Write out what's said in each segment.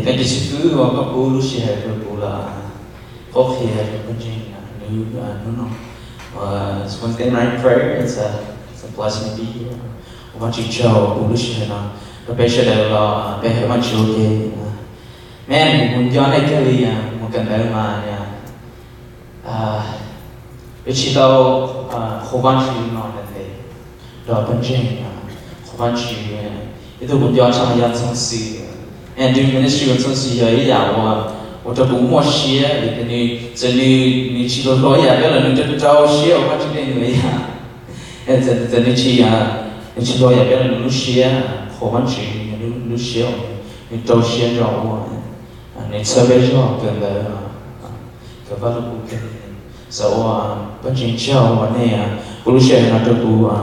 Thank you, xib fwb, uas koj pub lub sij hawm rau kuv los qhuab qhia rau pawg ntseeg hnub no. Wednesday night prayer, it's a, it's a blessing to be here. Ua Vajtswv tsaug pub lub sij hawm no rau peb sawv daws los pe hawm Vajtswv ua ke. Man, kuv nco nej thiaj li mus kawm ntawv mas peb tsis tau qhuas Vajtswv no ntev ntev rau pawg ntseeg, qhuas Vajtswv. Ib tug kuv nco tshaj yog Txooj Xwm, and do ministry with Txooj Xwm yog ib yam uas ua rau kuv muaj siab vim tias nws txawm nws, nws tsis hluas hluas ib yam peb los nws rau rau siab ua Vajtswv tej nws ib yam. Txawm nws tsis, nws tsis hluas ib yam peb los nws lub siab qhuas Vajtswv, nws lub siab uas nws rau siab nrog ua, nws txhawb peb zog kawm ntawv, kawm Vajluskub. Xav ua pawg ntseeg tsaug uas nej pub lub sij hawm no rau kuv los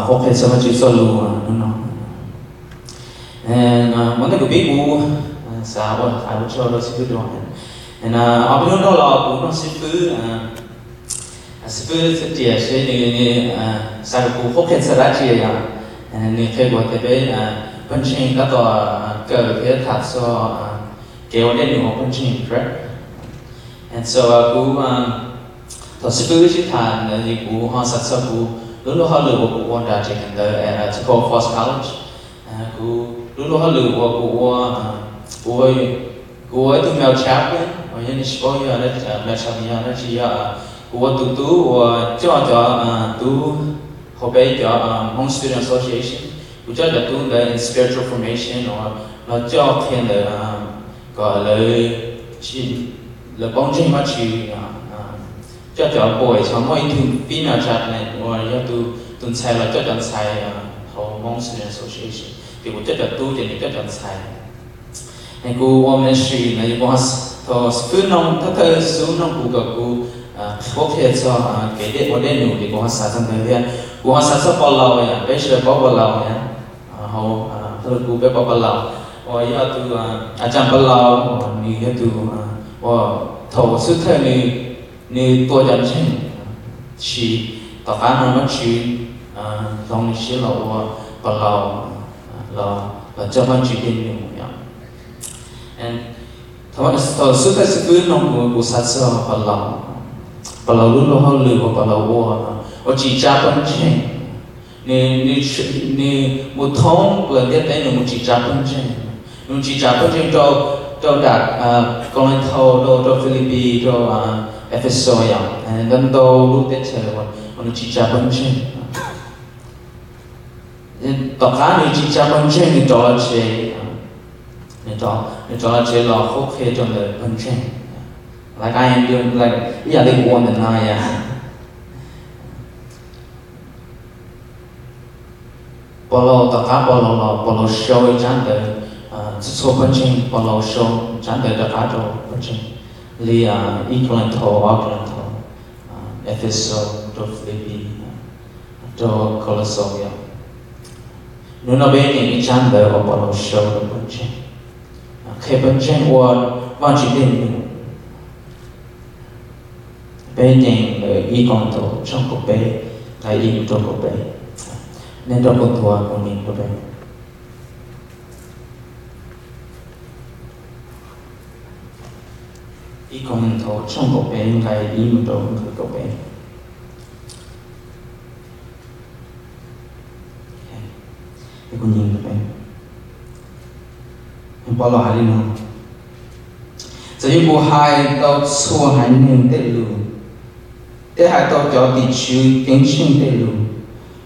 qhuab qhia txog Vajtswv txoj lus hnub no. Mas nej kuv pib kuv xav ua hais ua tsaug rau xib fwb dua. Ob peb hnub no los kuv nrog xib fwb, xib fwb Txhiaj Riam seb nws xav kom kuv qhuab qhia txog dab tsi yom. Nws qhia kuv tias peb pawg ntseeg tab tom kawm thiab tham txog kev ua dej num hauv pawg ntseeg, correct? And so kuv, thaum xib fwb sib tham ntawd kuv ho xav txog kuv lub luag hauj lwm uas kuv ua nram tsev kawm ntawv at Tacoma Falls College. Kuv lub luag hauj lwm uas kuv ua, kuv ua, kuv ua ib tug male chaplain, uas yog nej tsis paub yog male chaplain yog dab tsi, yog kuv ua tus tub uas coj cov tub hauv peb cov Hmong Student Association. Kuv coj cov tub ntawd in spiritual formation uas los coj qhia ntawd kom lawv, lawv paub ntseeg Vajtswv, coj cov boys, ho muaj ib tug female chaplain uas yog tus, tus ntxhais los coj cov ntxhais hauv Hmong Student Association. Ces kuv coj cov tub ces nws coj cov ntxhais. Es kuv ua ministry ntawd kuv, thaum xib fwb noog, thawj thawj xib fwb noog kuv kom kuv qhuab qhia txog kev dej ua dej num ces kuv ho xav txog ntawd thiab. Kuv ho xav txog Pov Laus, peb sawv daws paub Pov Laus thiab, hauv kuv peb paub Pov Laus uas yog tus, a, Pov Laus uas nws yog tus uas thaum xib fwb thawj nws, nws tua cov ntseeg, tiam sis tom qab no Vajtswv hloov nws siab los ua Pov Laus, los coj Vajtswv dej num yom. Thaum xib fwb thawj xib fwb noog kuv, kuv xav txog Pov Laus, Pov Laus lub luag hauj lwm uas Pov Laus ua, uas tsim tsa pawg ntseeg. Nws, nws mus thoob plaws ntiaj teb nws mus tsim tsa pawg ntseeg. Nws mus tsim tsa pawg ntseeg rau, rau nram Kos Lais Thaus, rau, rau Philippines, rau Ephesus yom, ntau ntau lub teb chaws uas nws tsis tsa pawg ntseeg. Tom qab nws tsis tsa pawg ntseeg nws rov los tsev, nws rov los tsev los qhuab qhia rau ntawm pawg ntseeg. Like I am doing, like, ib yam li kuv ua ntawm no yom. Pov Laus, tom qab Pov Laus los Pov Laus sau ib tsab ntawv, txhua txhua pawg ntseeg Pov Laus sau tsab ntawv rov qab rau pawg ntseeg li ib Kos Lais Thaus, ob Kos Lais Thaus, Ephesus, rau Philippines, rau Kos Lais Thaus yom. Hnub no peb nyeem ib tsab ntawv uas Pov Laus sau rau pawg ntseeg, qhia pawg ntseeg ua Vajtswv dej num. Peb nyeem ntawm ib Kos Lais Thaus tshooj kaum peb, nqe ib mus rau kaum peb. Nej nrog kuv tuav kuv nyeem rau peb. Ib Kos Lais Thaus tshooj kaum peb, nqe ib mus rau nqe kaum peb. Kuv nyeem rau peb. Pov Laus hais li no: Txawm yog kuv hais tau txhua haiv neeg tej lus, thiab hais tau cov tim tswv ceeb tsheej tej lus,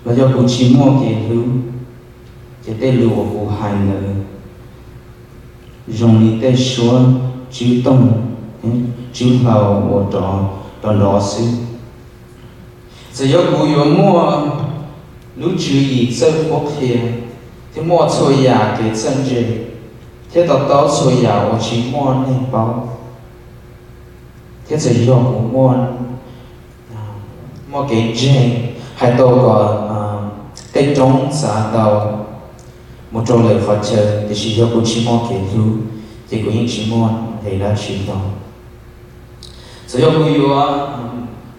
los yog kuv tsis muaj kev hlub, ces tej lus uas kuv hais ntawd zoo li tej suab tswb tooj, tswb hlau uas rov nrov xwb. Txawm yog kuv yuav muaj lub tswv yim txawj qhuab qhia, thiab muaj txhua yam kev txawj ntse, thiab to taub txhua yam uas tsis muaj neeg paub, thiab txawm yog kuv muaj, muaj kev ntseeg hais tau kom tej roob xav tau mus rau lwm qhov chaw, tiam sis yog kuv tsis muaj kev hlub, ces kuv yeej tsis muaj nqis dab tsi tau. Txawm yog kuv yuav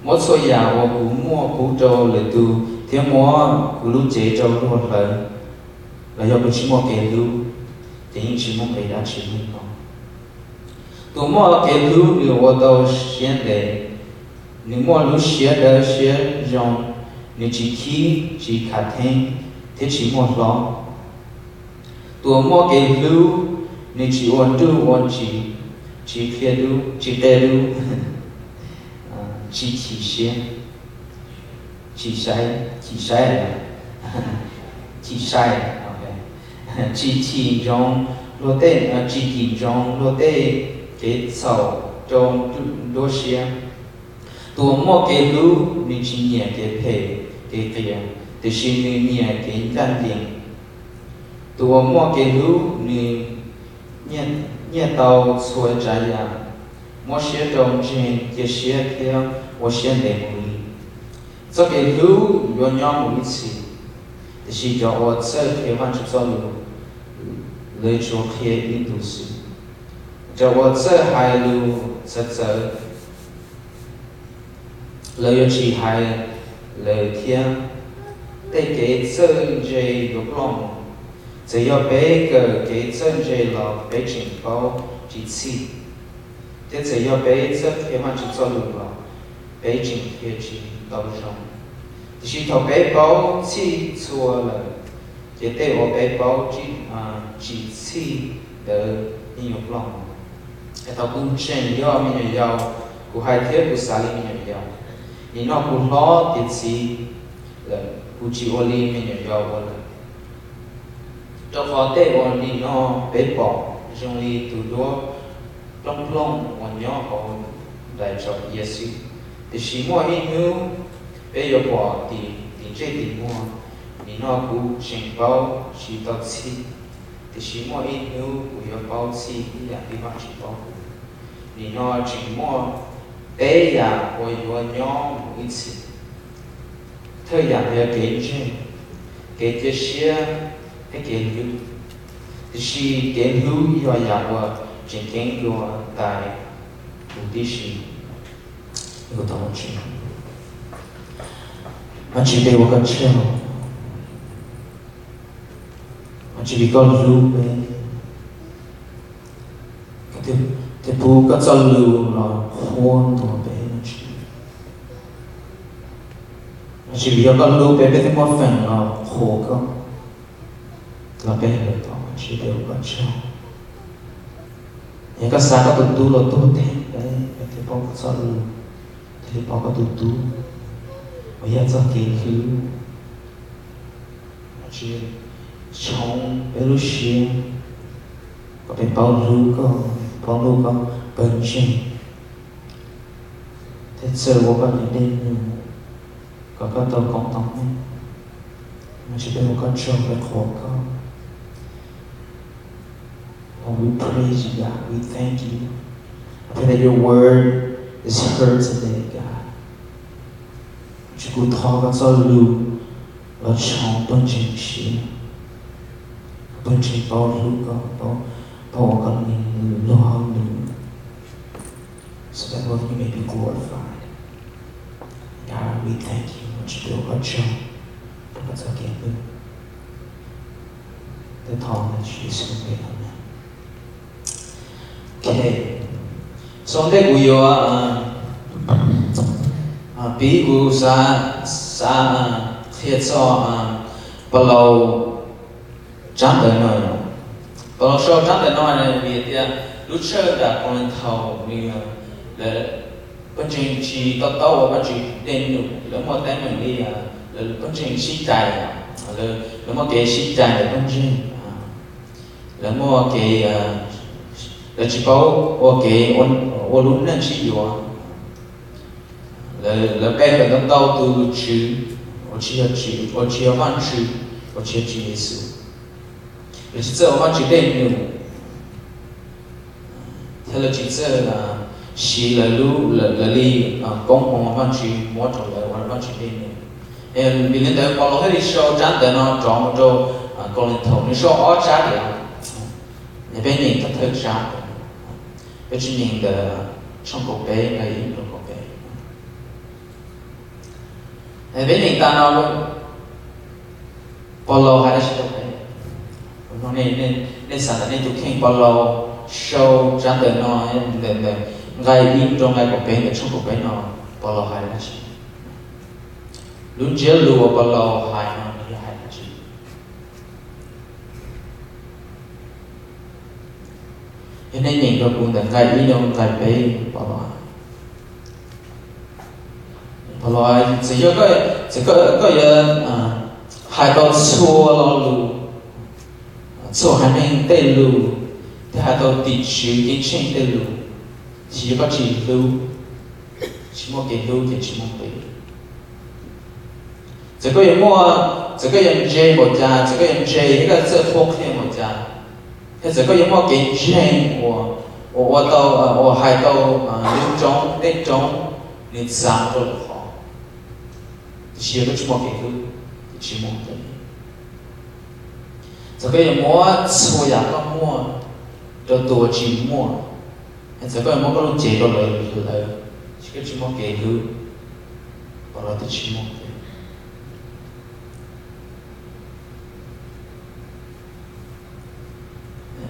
muab txhua yam uas kuv muaj pub rau lwm tus, thiab muab kuv lub cev rau luag hlawv, los yog kuv tsis muaj kev hlub, ces yeej tsis muaj nqis dab tsi li no. Tus muaj kev hlub nws ua tau siab ntev, nws muaj lub siab dawb siab zoo, nws tsis khib, tsis khav theeb, thiab tsis muaj hlob. Tus uas muaj kev hlub, nws tsis ua nruj ua ntsis, tsis qia dub, tsis qia dub, tsis chim siab, chim saib, chim saib, chim saib, tsis chim ntsoov luag tej, tsis cim ntsoov luag tej kev txhaum rau nruab siab. Tus uas muaj kev hlub, nws tsis nyiam kev phem kev qias, tiam sis nws nyiam kev ncaj ncees. Tus uas muaj kev hlub, nws nyiaj tau txhua tsav yam, muab siab rau ntseeg, cia siab thiab ua siab ntev mus li. Txoj kev hlub yuav nyob mus ib txhis, tiam sis cov uas txawj qhia Vajtswv txoj lus, lawv tsuas qhia ib ntus xwb. Cov uas txawj hais lus txawv txawv, lawv yuav tsis hais lawm thiab. Tej kev txawj ntse yuav ploj mus. Txawm yog peb kawm kev txawj ntse los peb tseem paub tsis txhij, thiab txawm yog peb txawj qhia Vajtswv txoj lus los peb tseem qhia tsis tau zoo. Tiam sis thaum peb paub txhij txhua lawm, ces tej uas peb paub tsis txhij ntawd yeej yuav ploj mus. Es thaum kuv tseem yog me nyuam yaus, kuv hais thiab kuv xav li me nyuam yaus. Nim no kuv hlob tiav txiv lawm, kuv tsis ua li me nyuam yaus ua lawm. Rau qhov tej uas nim no peb pom zoo li tus duab plooj plooj uas nyob hauv nplaim tsom iav xwb, tiam sis muaj ib hnub peb yuav pom tim ntsej tim muag. Nim no kuv tseem paub tsis tau txhij, tiam sis muaj ib hnub kuv yuav paub txhij ib yam li Vajtswv paub kuv. Nim no tseem muaj peb yam uas yuav nyob mus ib txhis. Thawj yam yog kev ntseeg, kev cia siab, thiab kev hlub. Tiam sis kev hlub yog yam uas tseem ceeb dua tais tus tib si. Vajtswv, peb ua koj tsaug, Vajtswv, vim koj hlub peb, thiab pub koj txoj lus los qhuab ntuas peb, Vajtswv. Vajtswv, vim yog koj hlub peb, peb thiaj muaj feem los qhuas koj, los peb hais tau, Vajtswv, peb ua koj tsaug. Yog koj xa koj tus tub los tuag theej peb, peb thiaj paub koj txoj lus, thiaj li paub koj tus tub, uas yog txoj kev hlub. Vajtswv, tshoov peb lub siab kom peb paub hlub koj, paub hlub koj pawg ntseeg, thiab txawj ua koj niam dej num kom koj tau koob hmoov nej. Vajtswv, peb ua koj tsaug, peb qhuas koj. Lord, we praise you, God. We thank you. I pray that your word is heard today, God. Vajtswv, kuv thov koj txoj lus los tshoov pawg ntseeg siab, pawg ntseeg paub hlub koj, paub, paub ua koj niam luag hauj lwm, so that, Lord, you may be glorified. God, we thank you, Vajtswv, peb ua koj tsaug rau koj txoj kev hlub. Peb thov Vajtswv Yexus lub npe, amees. Ok, so ntej kuv yuav piv, kuv xav, xav qhia txog Paulus tsab ntawv no. Paulus sau tsab ntawv no vim tias lub tshawj nram Kaulinthaus nws, lawv pawg ntseeg tsis to taub ua Vajtswv dej num, lawv muaj teeb meem li, lawv pawg ntseeg sib cais, lawv muaj kev sib cais ntawm pawg ntseeg, lawv muaj kev, lawv tsis paub ua kev, ua lub neej sib yuav. Lawv pe hawm ntau ntau tus tswv uas tsis yog, uas tsis yog Vajtswv, uas tsis yog Tswv Yexus. Lawv tsis txawj ua Vajtswv dej num, thiab lawv tsis txawj siv lawv lub, lawv li koob hmoov Vajtswv muab rau lawv ua Vajtswv dej num. Vim li ntawd Paulus thiaj li sau tsab ntawv no rov mus rau Kaulinthaus, nws sau ob tsab tias, peb nyeem thawj thawj tsab, peb tsis nyeem ntawm tshooj kaum peb nqe ib mus rau kaum peb. Peb nyeem tas no, Paulus hais dab tsi rau peb? Nej xav ntawm nej tus kheej, Paulus sau tsab ntawv no, ntawm nqai ib rau nqai kaum peb ntawm tshooj kaum peb no, Paulus hais dab tsi? Lub ntsiab lus uas Paulus hais no nws yog hais dab tsi? Yog nej nyeem rau kuv ntawm nqai ib rau nqai peb, Paulus, Paulus, txawm yog, txawm koj yuav hais tau txhua lo lus, txhua haiv neeg tej lus, thiab hais tau tim tswv ceeb tsheej tej lus, tiam sis yog koj tsis hlub, tsis muaj kev hlub ces tsis muaj nqis. Txawm koj yuav muaj, txawm koj yuav ntse npaum cas, txawm koj yuav ntse thiab koj txawj qhuab qhia npaum cas, thiab txawm koj yuav muaj kev ntseeg uas, uas ua tau, uas hais tau lub roob, tej roob, nws txav rau lwm qhov, tiam sis yog koj tsis muaj kev hlub, ces tsis muaj nqis. Txawm koj yuav muab txhua yam koj muaj rau tus uas tsis muaj, txawm koj yuav muab koj lub cev rau lawv, lawv, tiam sis koj tsis muaj kev hlub, Paulus, twb tsis muaj nqis.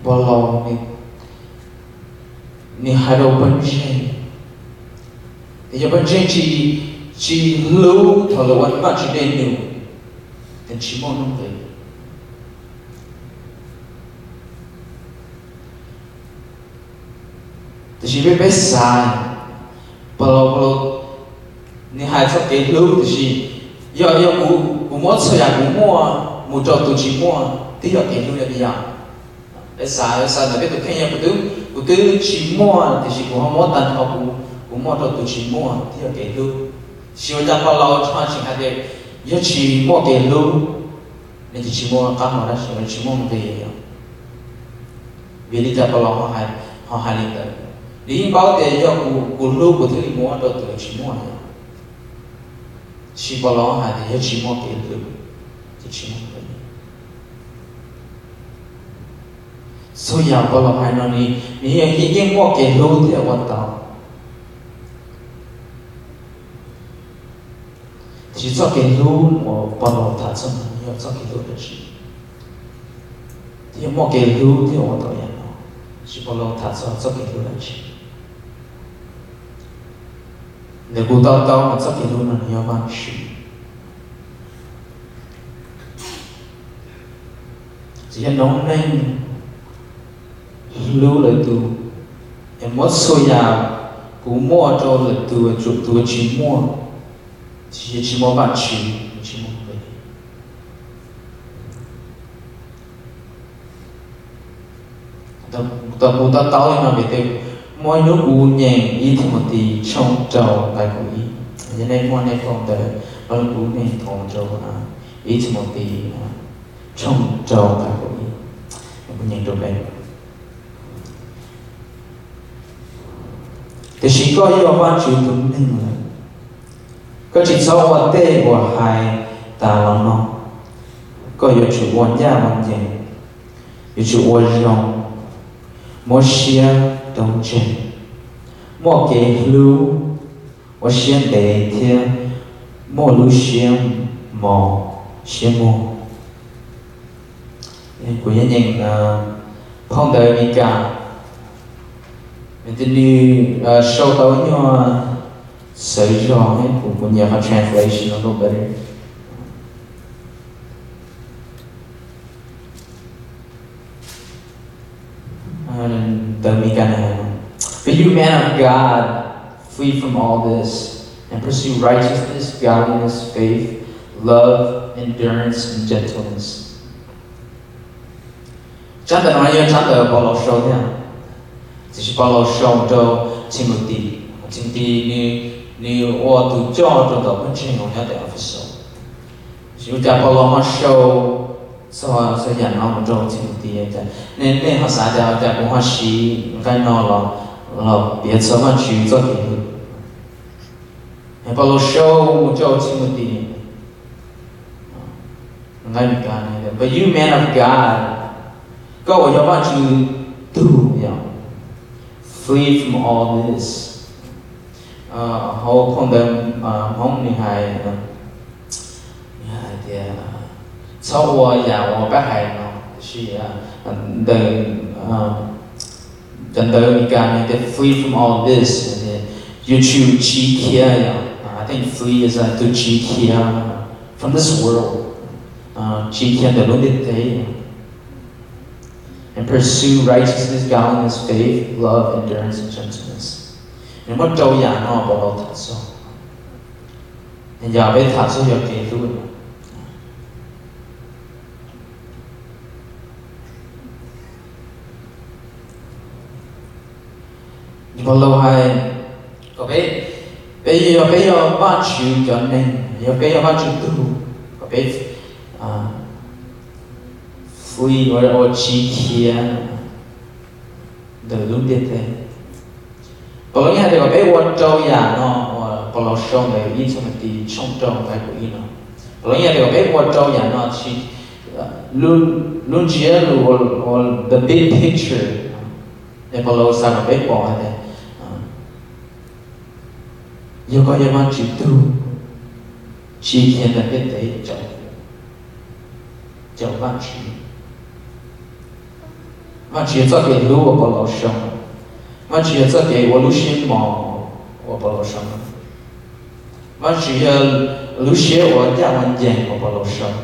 Paulus nws hais rau pawg ntseeg, yog pawg ntseeg tsis, tsis hlub thaum lawv ua Vajtswv dej num, ces tsis muaj nuj nqis. Tiam sis peb, peb xav, Paulus, Paulus nws hais txoj kev hlub, tiam sis yog, yog kuv, kuv muab txhua yam kuv muaj mus rau tus tsis muaj, twb yog kev hlub li yog? Peb xav, xav ntawm peb tus kheej, yog kuv twb, kuv twb tsis muaj tiam sis kuv ho muab tag nrho kuv, kuv muaj rau tus tsis muaj, twb yog kev hlub. Tiam sis ua cas Paulus ho tseem hais tias yog tsis muaj kev hlub, nws ces tsis muaj qab hau dab tsi, tsis muaj nqis yom? Vim li cas Paulus ho hais li ntawd? Nws yeej paub tias yog kuv, kuv hlub kuv thiaj li muab rau tus tsis muaj yom. Tiam sis Paulus hais tias yog tsis muaj kev hlub, ces tsis muaj nqis. Txhua yam Paulus hais no nws, nws yeej, yeej muaj kev hlub thiab ua tau. Tiam sis txoj kev hlub uas Paulus tham txog no yog txoj kev hlub dab tsi? Thiab muaj kev hlub thiaj ua tau yam no, tiam sis Paulus tham txog txoj kev hlub dab tsi? Ntawm kuv to taub mas txoj kev hlub no nws yog Vajtswv. Tsis yog noob neej hlub lwm tus, es muab txhua yam kuv muaj rau lwm tus, tus tsis muaj, tsis, tsis muaj Vajtswv, tsis muaj nqis. Tau kuv to taub li no vim tias muaj ib hnub kuv nyeem ib Thimaus Tis tshooj rau nqai kaum ib. Yog nej muaj nej phau ntawv, kuv nej thov rau ib Thimaus Tis tshooj rau nqai kaum ib, kuv nyeem rau peb. Tiam sis koj yog Vajtswv tus neeg lawm, koj tsis txhob ua tej uas hais tas los no. Koj yuav tsum ua ncaj ua ncees, yuav tsum ua zoo, muab siab rau ntseeg, muaj kev hlub, ua siab ntev thiab muaj lub siab mos siab muag. Kuv yuav nyeem phau ntawv Mis Kas, vim tias nws sau tau ib nyuag xwm zog, kuv, kuv nyiam qhov translation no better. Ntawm Mis Kas, But you, man of God, flee from all this, and pursue righteousness, godliness, faith, love, endurance, and gentleness. Tsab ntawv no yog tsab ntawv Paulus sau thiab, tiam sis Paulus sau rau Thimaus Tis. Thimaus Tis nws, nws ua tus coj rau ntawm pawg ntseeg uas nyob ntawm Efexus. Ua cas Paulus ho sau txog yam no mus rau Thimaus Tis? Nej ho xav tias ua cas kuv ho siv nqai no los, los piav txog Vajtswv txoj kev hlub? Paulus sau mus rau Thimaus Tis, nqai Mis Kas, But you, man of God, koj uas yog Vajtswv tug, flee from all this. Hauv phau ntawv Hmoob nws hais, nws hais tias txhob ua yam uas peb hais no. Sis ntawm, cov ntawv Meskas nws tias free from all this, yuav tsum tsiv khiav yom. I think free is like tus tsiv khiav from this world, tsiv khiav ntawm lub ntiaj teb, and pursue righteousness, godliness, faith, love, endurance, and gentleness. Nws muaj rau yam no Paulus tham txog. Yog peb tham txog yog kev hlub. Paulus hais kom peb, peb yog, peb yog Vajtswv cov neeg, yog peb yog Vajtswv tug, kom peb fui ua tsiv khiav ntawm lub ntiaj teb. Paulus yeej hais tias kom peb ua rau yam no uas Paulus sau ntawm ib Timaus tshooj rau nqe kaum ib no. Paulus yeej hais tias kom peb ua rau yam no, lub ntsiab lus, the big picture. Es Paulus xav kom peb pom hais tias yog koj yog Vajtswv tug, tsiv khiav ntawm ntiaj teb caum Vajtswv. Vajtswv yog txoj kev hlub uas Paulus sau. Vajtswv yog txoj kev ua lub siab mos uas Paulus sau. Vajtswv yog lub siab uas ncaj uas ncees uas Paulus sau.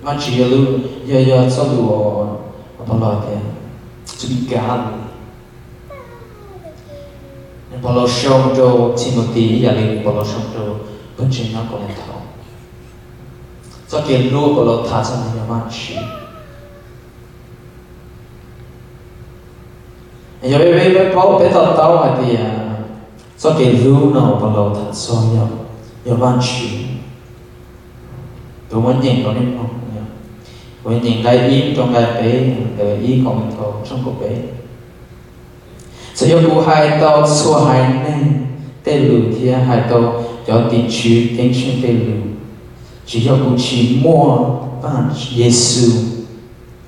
Vajtswv yog, yog txoj lus uas Paulus tias to be godly. Paulus sau rau Timaus ib yam li Paulus sau rau pawg ntseeg nyob Kaulinthaus. Txoj kev hlub Paulus tham txog ntawm yog Vajtswv. Yog peb, peb paub, peb to taub hais tias txoj kev hlub no Paulus tham txog yog, yog Vajtswv tus muaj nyeem rau nej mloog. Kuv nyeem nqe ib rau nqe peb ntawm ib Kaulinthaus tshooj kaum peb. Txawm yog kuv hais tau txhua haiv neeg tej lus thiab hais tau cov tim tswv ceeb tsheej tej lus, tsis yog kuv tsis muaj Yexus,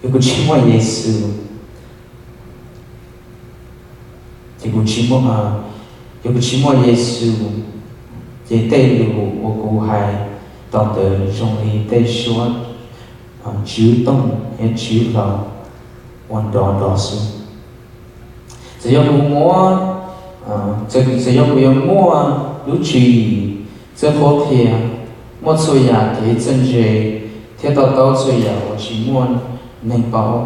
yog kuv tsis muaj Yexus, ces kuv tsis muaj, yog kuv tsis muaj Yexus, ces tej lus uas kuv hais tau ntawd zoo li tej suab tswv tooj thiab tswv hlau uas nrov nrov xwb. Txawm yog kuv muab, txawm yog kuv yuav muaj lub tswv yim txawj qhuab qhia, muaj txhua yam kev txawj ntse, thiab to taub txhua yam uas tsis muaj neeg paub,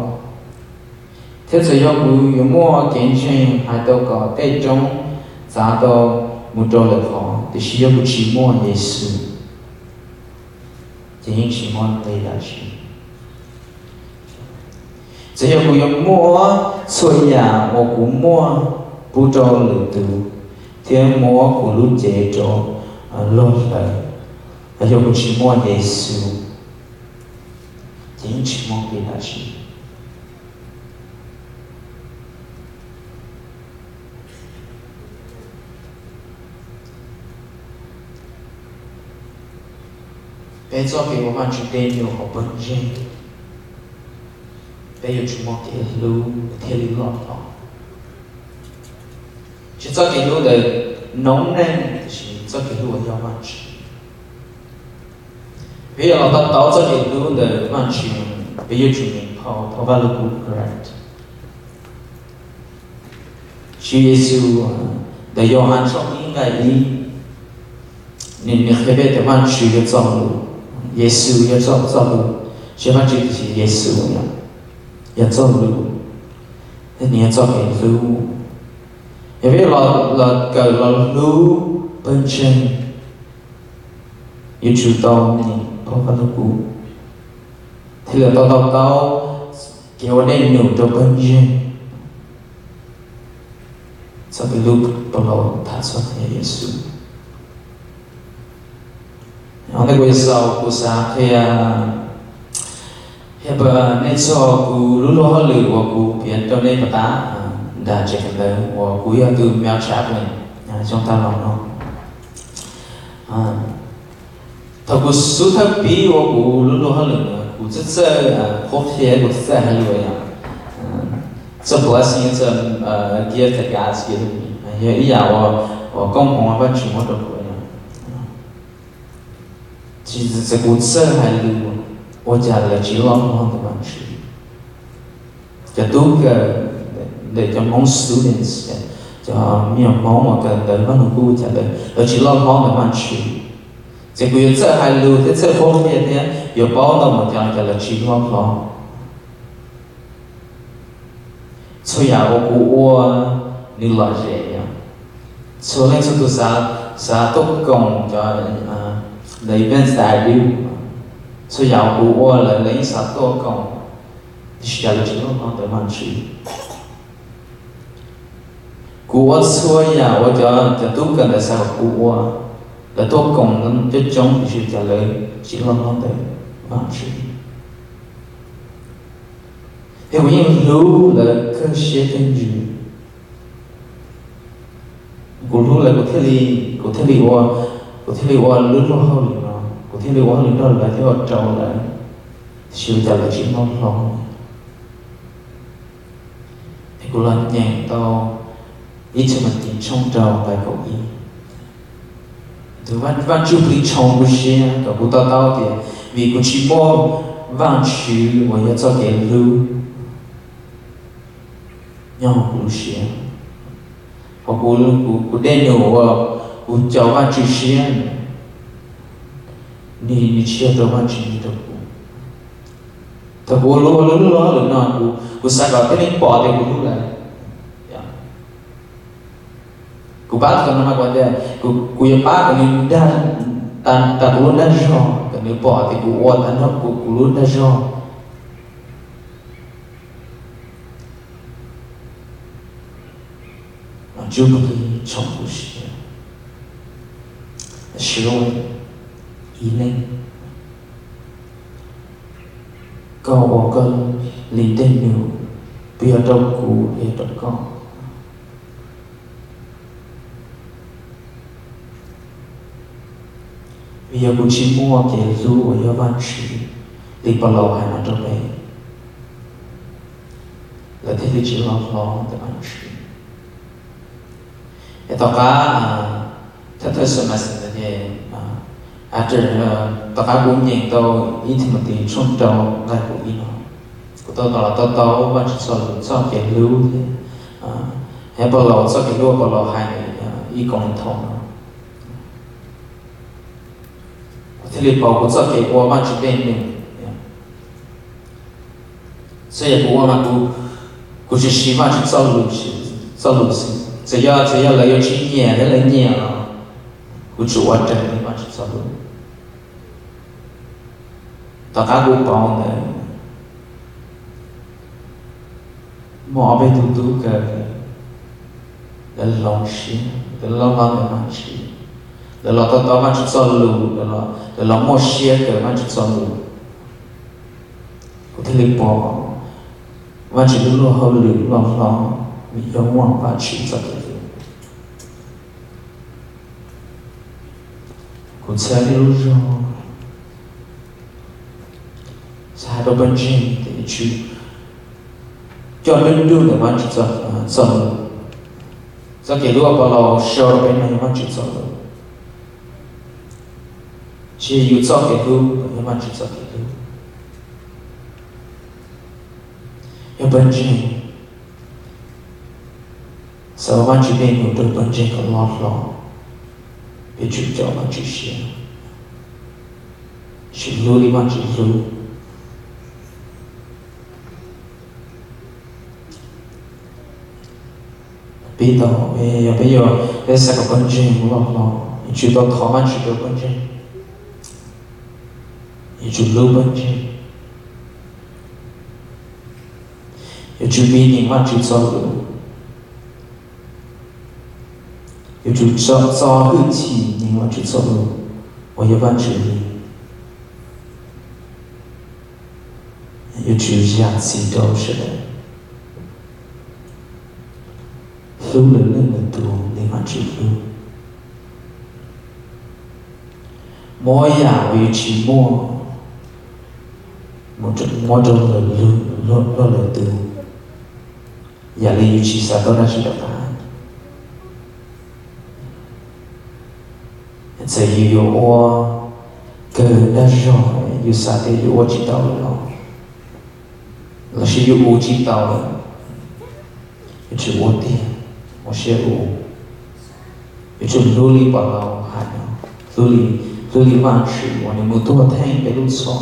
thiab txawm yog kuv yuav muaj kev ntseeg hais tau kom tej roob txav tau mus rau lwm qhov, tiam sis yog kuv tsis muaj Yexus, ces yeej tsis muaj nqi dab tsi. Txawm yog kuv yuav muab txhua yam uas kuv muaj pub rau lwm tus, thiab muab kuv lub cev rau luag hlawv, los yog kuv tsis muaj Yexus, ces yeej tsis muaj nqi dab tsi. Peb txoj kev ua Vajtswv tej nyuag hauv pawg ntseeg, peb yuav tsum muaj kev hlub thiaj li loj hlob. Tsis txoj kev hlub ntawm noob neej, tiam sis txoj kev hlub uas yog Vajtswv. Peb yuav los to taub txoj kev hlub ntawm Vajtswv, peb yuav tsum nyeem phau, phau Vaj Lug Kub, correct. Tswv Yexus ntawm Yauhas tshooj ib nqe ib, nws qhia peb tias Vajtswv yog txoj lus, Yexus yog txoj, txoj lus, tsis yog Vajtswv tiam sis Yexus yog txoj lus, thiab nws yog txoj kev hlub. Yog peb los, los kawm los hlub pawg ntseeg, yuav tsum tau nyeem phau Vaj Lug Kub thiaj li tau, tau taub kev ua dej num rau pawg ntseeg. Txoj kev hlub Paulus tham txog yog Yexus. Ntawm kuv xaus, kuv xav qhia, qhia rau nej txog kuv lub luag hauj lwm uas kuv piav rau nej puas tas nram tsev kawm ntawv uas kuv yog tus male chaplain xyoo tag los no. Thaum kuv xub thawj pib ua kuv lub luag hauj lwm, kuv txawj, txawj qhuab qhia, kuv txawj txawj hais lus yom. It's a blessing, it's a gift that God's given me. Yog ib yam uas, uas koob hmoov Vajtswv muab rau kuv yom. Tsis, txawm kuv txawj hais lus, Ua cas lawv tsis loj hlob ntawm Vaajtswv? Cov tub kawm ntawm cov Hmoob students, cov me nyuam Hmoob uas kawm ntawv Vaaj Lug Kub, cas lawv tsis loj hlob ntawm Vaajtswv? Ces kuv yuav txawj hais lus thiab txawj qhuab qhia thiab yuav paub ntau mus cas cas lawv tsis loj hlob. Txhua yam uas kuv ua, nws lom zem yom. Txhua leej txhua tus xav, xav tuaj koom cov, the events that I do. Txhua yam uas kuv ua lawv, lawv yeej xav tuaj koom, tiam sis cas lawv tsis loj hlob ntawm Vaajtswv. Kuv ua txhua yam uas cov, cov tub kawm ntawd xav kom kuv ua, lawv tuaj koom coob coob tiam sis cas lawv tsis loj hlob ntawm Vaajtswv. Thiab kuv yeej hlub lawv kawg siab kawg ntsws. Kuv hlub lawv kuv thiaj li, kuv thiaj li ua, kuv thiaj li ua lub luag hauj lwm no, kuv thiaj li ua hauj lwm nrog lawv thiab ua rau lawv, tiam sis ua cas lawv tsis loj hlob. Es kuv los nyeem tau ib Thimauthias tshooj rau nqai kaum ib. Tus Vaj, Vajtswv plig tshoov kuv siab kom kuv to taub tias vim kuv tsis muaj Vajtswv uas yog txoj kev hlub nyob hauv kuv lub siab, hauv kuv, kuv, kuv dej num uas kuv caum Vajtswv siab, nws, nws tsis yog rau Vajtswv, nws rau kuv. Thaum kuv ua lub, ua lub luag hauj lwm no, kuv, kuv xav kom tib neeg pom tias kuv hlub lawv. Kuv pab tau no mas kuv tias kuv, kuv yuav pab kom nws dag, tas, tas kuv lub dag zog, kom nws pom tias kuv ua tag nrho kuv, kuv lub dag zog. Vajtswv plig tshoov kuv siab. Sawv daws ib leeg, koj ua koj li dej num, puas yog rau kuv los yog rau koj? Vim yog kuv tsis muaj kev hlub uas yog Vajtswv li Paulus hais no rau peb, lawv thiaj li tsis loj hlob ntawm Vajtswv. Es tom qab, thawj thawj semester no ces, after, tom qab kuv nyeem tau ib Thimauthias tshooj rau nqai kaum ib no, kuv tau, tau, tau, tau Vajtswv txoj lus txoj kev hlub thiab, thiab Paulus txoj kev hlub Paulus hais ib Kauleethaus no. Kuv thiaj li pauv kuv txoj kev ua Vajtswv dej num. Txhua yam kuv ua mas kuv, kuv tsis siv Vajtswv txoj lus, txoj lus xwb. Txawm yog, txawm yog lawv yuav tsis nyiam thiab lawv nyiam los kuv tsuas ua raws li Vajtswv txoj lus. Tom qab kuv pauv ntawd, muaj ob peb tug tub kawm, lawv hloov siab, lawv loj hlob ntawm Vajtswv, lawv los tau tau Vajtswv txoj lus, lawv los muaj siab kawm Vajtswv txoj lus. Kuv thiaj li pom Vajtswv lub luag hauj lwm loj hlob vim yog muaj Vajtswv txoj kev hlub. Kuv txhawb nej lub zog, xav hais rau pawg ntseeg tias yuav tsum coj nruj nruj ntawm Vajtswv txoj, txoj lus. Txoj kev hlub uas Paulus sau rau peb no yog Vajtswv txoj lus. Tsis yog yus txoj kev hlub, yog Vajtswv txoj kev hlub. Yog pawg ntseeg xav ua Vajtswv dej num rau pawg ntseeg kom loj hlob, peb tsum caum Vajtswv siab, tsum hlub li Vajtswv hlub. Pib tau, yog peb yuav, peb xav kom pawg ntseeg loj hlob, yuav tsum tau thov Vajtswv rau pawg ntseeg, yuav tsum hlub pawg ntseeg, yuav tsum nyeem Vajtswv txoj lus, yuav tsum txo hwj chim nyeem Vajtswv txoj lus uas yog Vajtswv li, yuav tsum zam txim rau sawv daws, hlub lwm leej lwm tus li Vajtswv hlub. Muab yam uas yus tsis muaj muab rau luag lwm tus, yam li yus tsis xav tau dab tsi rov qab. Txawm yus yuav ua kawg dag zog, Yus xav tias yus ua tsis tau lawm los, lossis yus ua tsis tau lawm, yuav tsum ua tiag, ua siab ua. Yuav tsum hlub li Pov Laus hais no, hlub li, hlub li Vajtswv uas nws mus tuag theej peb lub txhoj.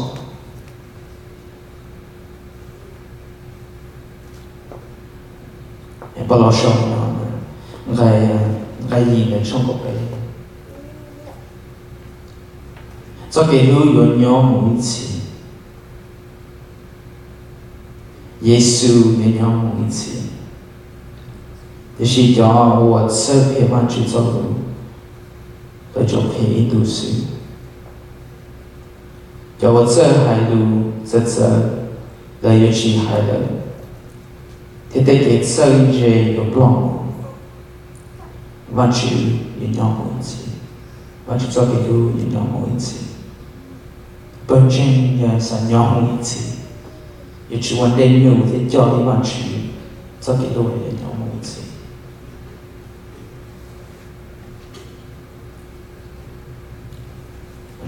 Pov Laus sau no, nqai, nqai yim ntawm tshooj kaum peb. Txoj kev hlub yuav nyob mus ib txhis. Yexus yuav nyob mus ib txhis, tiam sis cov uas txawj qhia Vajtswv txoj lus, lawv tsuas qhia ib ntus xwb. Cov uas txawj hais lus txawv txawv, lawv yuav tsis hais lawm, thiab tej kev txawj ntse yuav ploj mus. Vajtswv yuav nyob mus ib txhis. Vajtswv txoj kev hlub yuav nyob mus ib txhis. Pawg ntseeg yog xav nyob mus ib txhis, yuav tsum ua ntej nyuj thiab coj li Vajtswv txoj kev hlub yuav nyob mus ib txhis.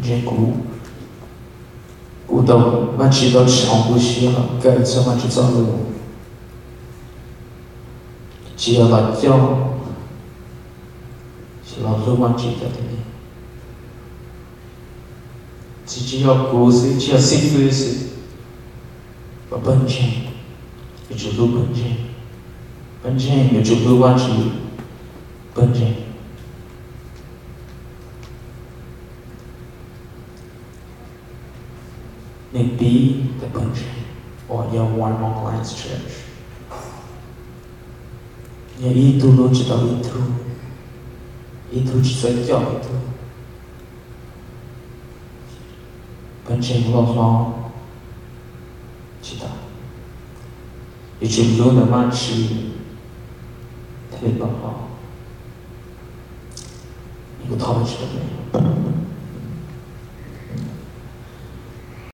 Ntseeg kuv, kuv tau, Vajtswv tau tshoov kuv siab los kawm txog Vajtswv txoj lus, tsis yog los coj, tsis los hlub Vajtswv cov tib neeg. Tsis, tsis yog kuv xwb, tsis yog xib fwb xwb, pawg ntseeg yuav tsum hlub pawg ntseeg. Pawg ntseeg yuav tsum hlub Vajtswv pawg ntseeg. Nws pib ntawm pawg ntseeg uas yog One Normal Alliance Church. Yog ib tug hlub tsis tau ib tug, ib tug tsis txawj coj ib tug. Pawg ntseeg loj hlob tsis tau, yuav tsum hlub ntawm Vajtswv thiaj li loj hlob. Kuv thov Vajtswv.